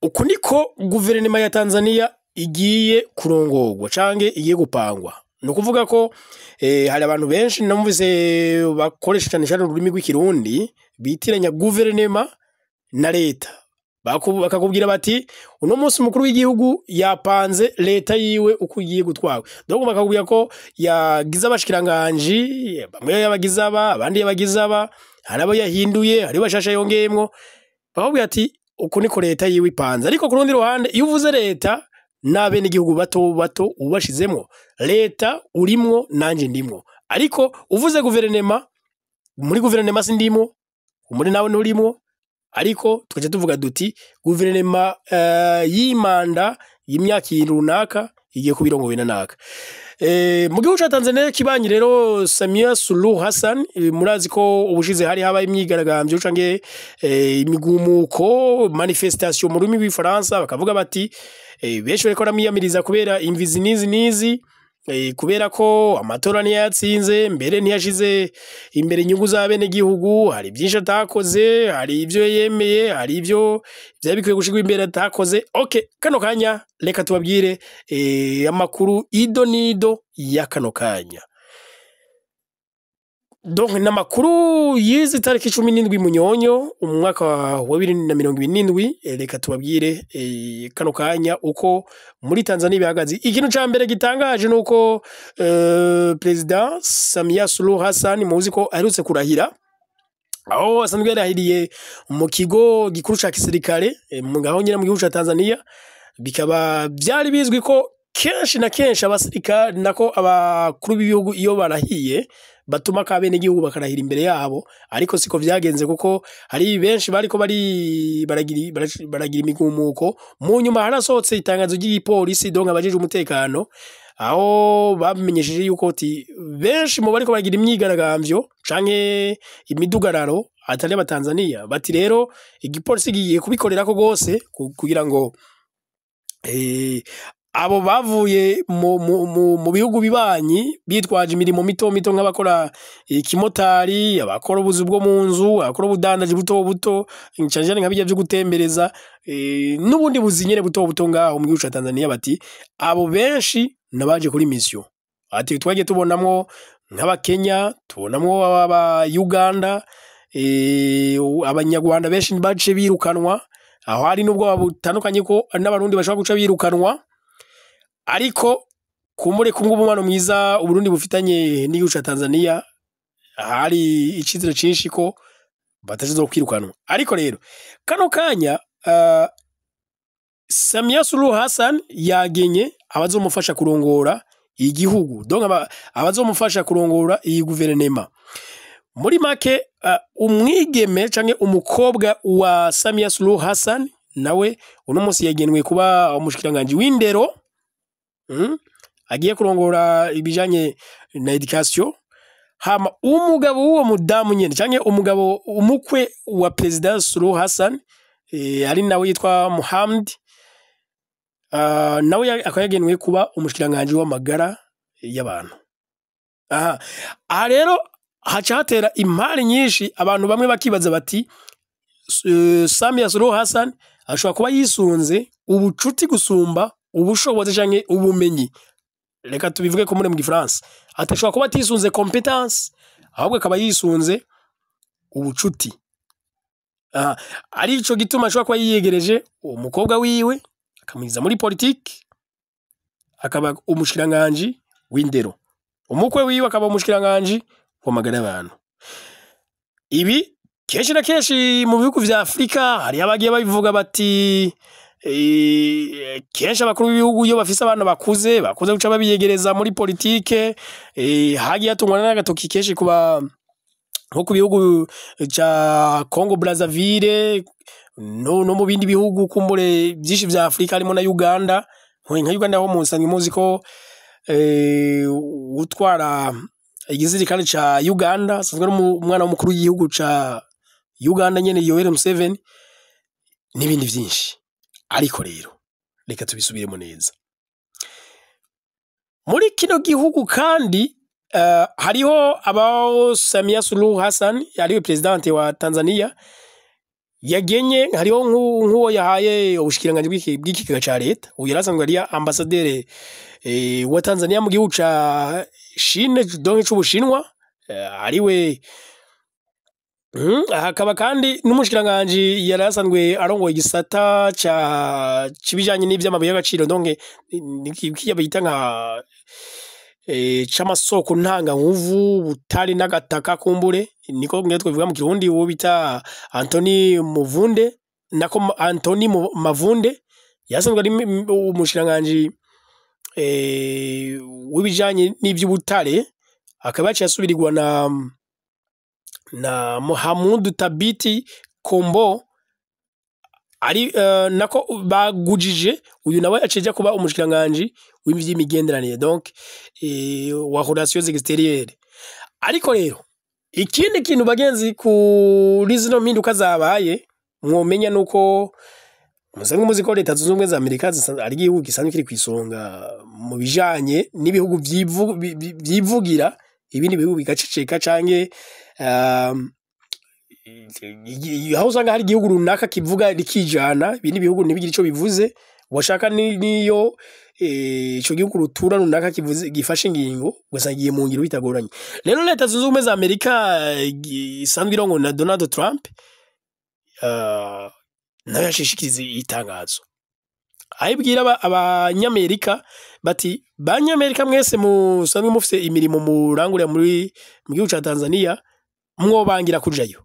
Uku niko guverinoma ya Tanzania igiye kurongorwa canke igiye gupangwa. Ni ukuvuga ko hari abantu benshi numvise bakoresha cane cane ururimi rw'Ikirundi bitiranya guverinoma na leta. Bakakubwira bati uno munsi umukuru w'igihugu yapanze leta yiwe uko igiye gutwarwa. Donc bakakubwira ko yagize abashikiranganji, bamwe yabagize aba, abandi yabagize aba, hari abo yahinduye, hari bashasha yongeyemwo. Bakakubwira ati uku niko leta yiwe ipanze. Ariko ku rundi ruhande, iyo uvuze leta n'abenegihugu bato bato ubashizemwo, leta urimwo nanje ndimwo. Ariko uvuze guverinoma, muri guverinoma sindimwo, muri nawe nturimwo. Ariko tukaca tuvuga duti guverinoma y'imanda y'imyaka runaka igiye kuba irongowe na naka. Mu gihugu ca Tanzania kibanyi rero, Samia Suluhu Hassan, murazi ko ubushize hari habaye imyigaragambyo canke imigumuko, manifestation mu rurimi rw'Ifaransa, bakavuga bati benshi bariko baramwiyamiriza kubera imvizi nizi nizi, kubera ko amatora ntiyatsinze, mbere ntiyashize imbere inyungu z'abenegihugu, hari byinshi atakoze, hari ibyo yemeye, hari ibyo byari bikwiye gushirwa imbere atakoze. Okay, kano kanya reka tubabwire amakuru ido nido ya kano kanya. Donc ni amakuru y'izi tariki 17 Munyonyo umwaka wa 2027. Reka tubabwire kano kanya uko muri Tanzania bihagaze. Ikintu ca mbere gitangaje nuko President Samia Suluhu Hassan, muzi ko aherutse kurahira, aho asanzwe yarahiriye mu kigo gikuru ca gisirikare mu ngaho nyene mu gihugu ca Tanzania. Bikaba byari bizwi ko kenshi na kenshi abasirikare, nako abakuru b'ibihugu, iyo barahiye batuma ka bene igihugu bakarahira imbere yabo, ariko siko vyagenze kuko hari benshi bariko bari baragira imigumuko. Mu nyuma harasohotse itangazo ry'igipolisi, donc abajejwe umutekano, aho bamenyesheje yuko ti benshi mu bariko baragira imyigaragambyo canke imidugararo atari abatanzania. Bati rero igipolisi gigiye kubikorerako gose kugira ngo abo bavuye mu bihugu bibanyi bitwaje imirimo mito mito, nk'abakora ikimotari, abakora ubuzi bwo mu nzu, abakora ubudandaji buto buto, cane cane nka birya vyo gutembereza, n'ubundi buzi nyene buto buto ngaho mu gihugu ca Tanzania, bati abo benshi nabaje kuri mission. Ati twagiye tubonamwo nk'Abakenya, tubonamwo aba Uganda, Abanyarwanda benshi bace birukanwa. Aho hari n'ubwoba butandukanye ko n'Abarundi bashobora guca birukanwa, ariko kumbure kumwe umubano mwiza Uburundi bufitanye n'igihugu ca Tanzania, hari icizere cinshi ko batazokwirukanwa. Ariko rero kano kanya Samia Suluhu Hassan yagenye abazomufasha kurongora igihugu, donc abazomufasha kurongora iyi guverinema. Muri make, umwigeme canke umukobwa wa Samia Suluhu Hassan nawe uno munsi yagenwe kuba umushikiranganji w'indero, agiye kurongora ibijanye na education. Hama umugabo w'uwo mudamu nyene, canke umugabo umukwe wa President Suluhu Hassan, ari nawe yitwa Muhammad, nawe akaba yagenwe kuba umushikiranganji w'amagara y'abantu. Aha rero haca hatera impari nyinshi, abantu bamwe bakibaza bati Samia Suluhu Hassan ashobora kuba yisunze ubucuti gusumba ubushobozi canke ubumenyi. Reka tubivuge ko muri mu Gifaransa atashobora kuba atisunze compétence, ahubwo akaba yisunze ubucuti. Aha arico gituma ashobora kuba yiyegereje umukobwa wiwe akamwiza muri politiki, akaba umushikiranganji w'indero, umukwe wiwe akaba umushikiranganji w'amagara y'abantu. Ibi kenshi na kenshi mu bihugu vya Afrika hari abagiye babivuga bati kenshi abakuru b'ibihugu iyo bafise abana bakuze bakuze guca babiyegereza muri politike. Hagiye hatungwa n'agatoki kenshi kuba nko ku bihugu ca Congo Brazzaville no mu bindi bihugu kumbure byinshi vya Afrika, harimo na Uganda. Nka Uganda ho musanzwe muzi ko utwara igisirikare ca Uganda asanzwe ari umwana w'umukuru w'igihugu ca Uganda nyene, Yoweri Museveni, n'ibindi vyinshi. Ariko rero reka tubisubiremo neza. Muri kino gihugu kandi hariho abo Samia Suluhu Hassan ariwe presidente wa Tanzania. Yagenye hariho nk'uwo yahaye ubushikiranganji bw'ikigega ca leta. Uyu yarasanzwe ari ambasaderi wa Tanzania mu gihugu ca Chine, donc c'Ubushinwa, ariwe. Hakaba kandi n'umushikiranganji yari asanzwe arongoye igisata ca c'ibijanye n'ivy'amabuye y'agaciro, donc kirya bita nka c'amasoko ntanganguvu, ubutare n'agataka, kumbure niko ngira twobivuga mu Kirundi, uwo bita Anthony Muvunde, nako Anthony Mavunde, yasanzwe ari umushikiranganji w'ibijanye n'ivy'ubutare, akaba yaciye asubirirwa na Muhammad Tabiti Kombo, ari nako bagujije. Uyu nawe aciye aja kuba umushikiranganji w'ivy'imigenderanire, donc wa relations extérieures. Ariko rero ikindi kintu, bagenzi, kuri zino mpinduka zabaye mwomenya nuko musanzwe muzi ko Leta Zunze Ubumwe za Amerika ari igihugu gisanzwe kiri kw'isonga mu bijanye n'ibihugu vyivugira, ibindi bihugu bigaceceka, canke aho usanga hari igihugu runaka kivuga rikijana, ibindi bihugu ntibigire ico bivuze. Washaka niyo ico gihugu rutura runaka kivuze, gifashe ingingo, ugasanga igiye mu ngiro bitagoranye. Rero Leta Zunze Ubumwe za Amerika isanzwe irongowe na Donald Trump nayo yashishikiriza itangazo ayibwira abanyamerika bati: "Banyamerika mwese musanzwe mufise imirimo murangurira muri mu gihugu ca Tanzania, mwobangira kujayo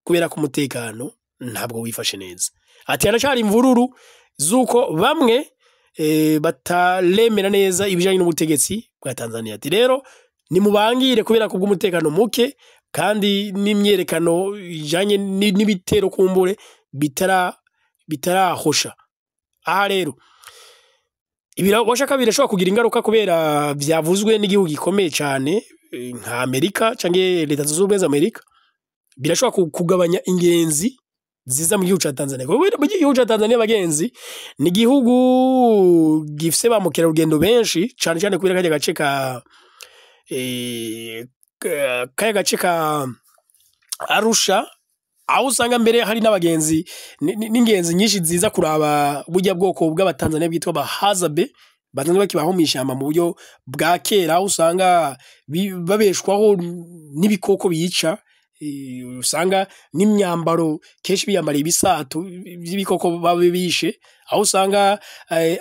kubera ko umutekano ntabwo wifashe neza." Ati haracari imvururu z'uko bamwe bataremera neza ibijanye n'ubutegetsi bwa Tanzania. Ati rero nimubangire kubera kubw'umutekano muke kandi n'imyerekano ijanye n'ibitero kumbure bitarahosha. Aha rero washaka birashobora kugira ingaruka kubera vyavuzwe n'igihugu gikomeye cane nka Amerika canke Leta Zunze Ubumwe za Amerika, birashobora kugabanya ingenzi ziza mu gihugu ca Tanzania. Kuko mu gihugu ca Tanzania, bagenzi, ni igihugu gifise ba mukerarugendo benshi cane cane kubera karya gace ka kaya gace ka Arusha, aho usanga mbere hari n'abagenzi n'ingenzi nyinshi ziza kuraba burya bwoko bw'Abatanzania bwitwa Bahazabe, basanzwe bakibaho mw'ishamba mu buryo bwa kera, aho usanga babeshwaho n'ibikoko bica, usanga n'imyambaro kenshi biyambariye ibisato vy'ibikoko baba bishe, aho usanga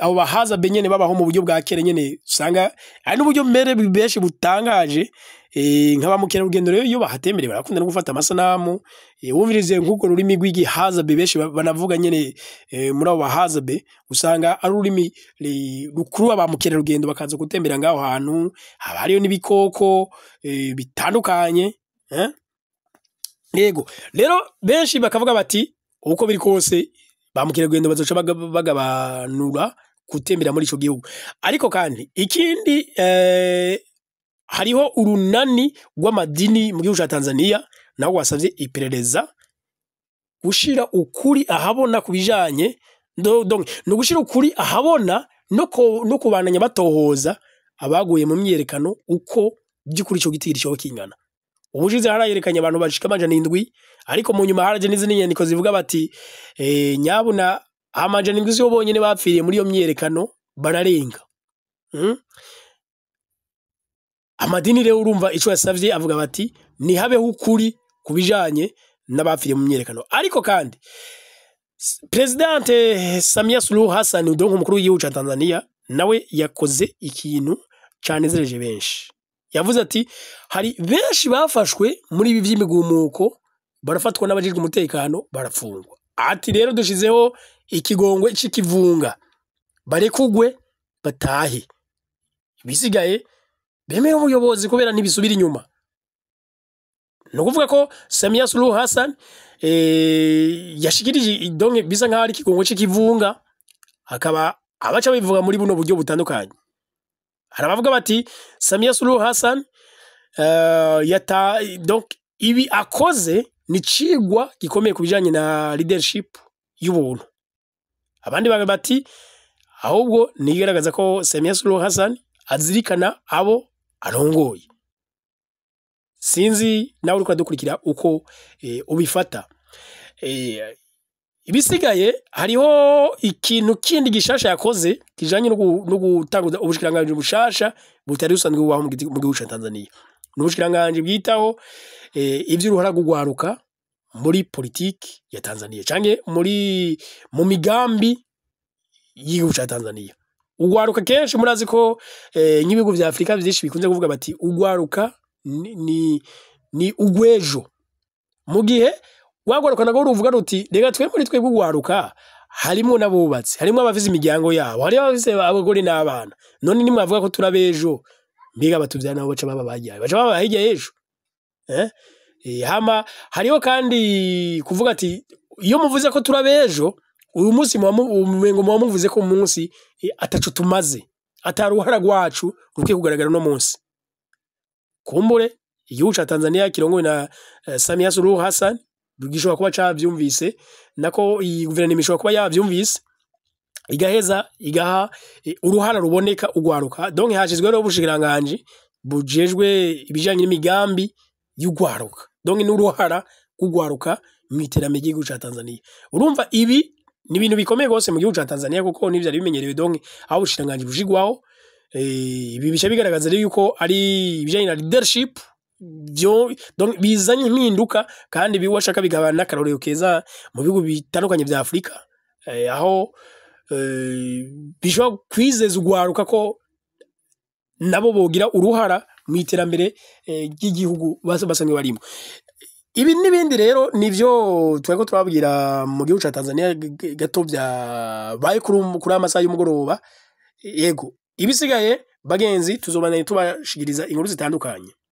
abo Bahazabe nyene babaho mu buryo bwa kera nyene, usanga ari n'uburyo mbere benshi butangaje. Nka ba mukerarugendo rero iyo bahatembereye barakunda no gufata amasanamu, wumvirize nk'urwo rurimi rw'igihazabe benshi banavuga nyene muri abo Bahazabe, usanga ari ururimi rukurura ba mukerarugendo bakaza gutembera ngaho hantu haba hariyo n'ibikoko bitandukanye. Yego, rero benshi bakavuga bati uko biri kose ba mukerarugendo bazoca bagabanura gutembera muri ico gihugu. Ariko kandi ikindi, hariho urunani rw'amadini mu gihugu ca Tanzania naho rwasavye iperereza gushira ukuri ahabona ku bijanye donc ni ugushira ukuri ahabona no kubandanya batohoza abaguye mu myiyerekano, uko by'ukuri ico gitigiri coba kingana. Ubushize harayerekanye abantu bashika 700, ariko mu nyuma haraje n'izindi nyandiko zivuga bati nyabuna 700 sibo bonyene bapfiriye muri iyo myiyerekano, bararenga. Amadini rero urumva ico yasavye, avuga bati nihabeho ukuri ku bijanye n'abapfiriye mu myiyerekano. Ariko kandi Presidente Samia Suluhu Hassan, donc umukuru w'igihugu ca Tanzania, nawe yakoze ikintu canezereje benshi. Yavuze ati hari benshi bafashwe muri ibi vy'imigumuko, barafatwa n'abajejwe umutekano, barafungwa. Ati rero dushizeho ikigongwe c'ikivunga, barekugwe batahe, ibisigaye bemere ubuyobozi kubera ntibisubira inyuma. Ni ukuvuga ko Samia Suluhu Hassan yashikirije, donc bisa nkaho ari ikigongwe c'ikivunga, akaba abaca bivuga muri buno buryo butandukanye. Hari abavuga bati Samia Suluhu Hassan yata, donc ibi akoze ni cigwa gikomeye ku bijanye na leadership y'ubuntu. Abandi baga bati ahubwo nigaragaza ko Samia Suluhu Hassan azirikana abo arongoye. Sinzi nawe uriko uradukurikira uko ubifata. Ibisigaye, hariho ikintu kindi gishasha yakoze kijanye no gutanguza ubushikiranganji bushasha butari busanzwe bubaho mu gihugu ca Tanzania. Ni ubushikiranganji bwitaho ivy'uruhara rw'ugwaruka muri politiki ya Tanzania canke mu migambi y'igihugu ca Tanzania. Ugwaruka, kenshi murazi ko nk'ibihugu vya Afrika vyinshi bikunze kuvuga bati ugwaruka ni ugwejo, mu gihe wagwaruka nagwo ruvuga ruti reka twe muri twebwe ugwaruka harimwo n'abubatsi, harimwo abafise imiryango yabo, harimwo abafise abagore n'abana. None nimwavuga ko turabejo, mbega batuvyara nabo baca baba bajyaye, baca baba hirya y'ejo? Hama hariho kandi kuvuga ati iyo muvuze ko turabejo uyu munsi, umengo muba muvuze ko umunsi ataco tumaze, ataruhara rwacu rukwiye kugaragara uno munsi. Kumbure igihugu ca Tanzania kirongowe na Samia Suluhu Hassan gishobora kuba cavyumvise, nako iyi guverinoma ishobora kuba yavyumvise, igaheza igaha uruhara ruboneka ugwaruka. Donc hashizweho rero ubushikiranganji bujejwe ibijanye n'imigambi y'ugwaruka, donc n'uruhara rw'ugwaruka mw'iterambere ry'igihugu ca Tanzania. Urumva ibi ni ibintu bikomeye gose mu gihugu ca Tanzania, kuko ntivyari bimenyerewe, donc aho ubushikiranganji bushigwaho. Ibi bica bigaragaza rero yuko ari ibijanye na leadership vyo, donc bizanye impinduka, kandi biwashaka bigaba n'akarorero keza mu bihugu bitandukanye vya Afrika, aho bishobora kwizeza ugwaruka ko nabo bogira uruhara mu iterambere ry'igihugu basanzwe barimo. Ibi n'ibindi rero nivyo twariko turababwira mu gihugu ca Tanzania gato vyabaye kuri amasaha y'umugoroba. Yego, ibisigaye bagenzi, tuzobandanya tubashikiriza inkuru zitandukanye.